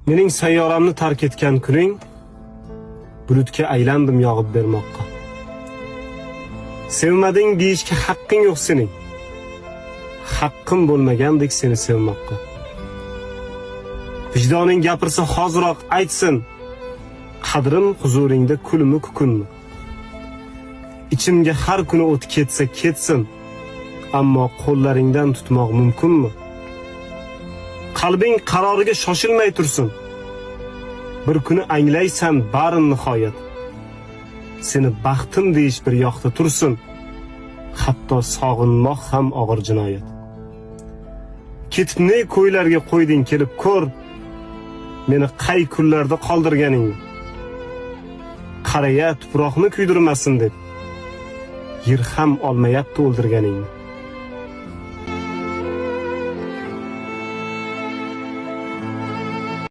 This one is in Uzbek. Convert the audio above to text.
Mening sayyoramni tark etgan kuning bulutga aylandim yog'ib bermoqqa. Sevmading deyishga haqqing yo'q sening. Haqqim bo'lmagandek seni sevmoqqa. Vijdoning gapirsa, hoziroq aytsin. Qadrim huzuringda kulmi, kukunmi? Ichimga har kuni o't ketsa ketsin, ammo qo'llaringdan tutmoq mumkinmi? Qalbing qaroriga shoshilmay tursin. Bir kuni anglaysan barin nihoyat. Seni baxtim deyish bir yoqda tursin. Hatto sog'inmoq ham og'ir jinoyat. Ketib ne ko'ylarga qo'yding, kelib ko'r. Meni qay kunlarda qoldirganingni. Qaraya tuproqni kuydirmasin deb. Yer ham olmayapti o'ldirganingni.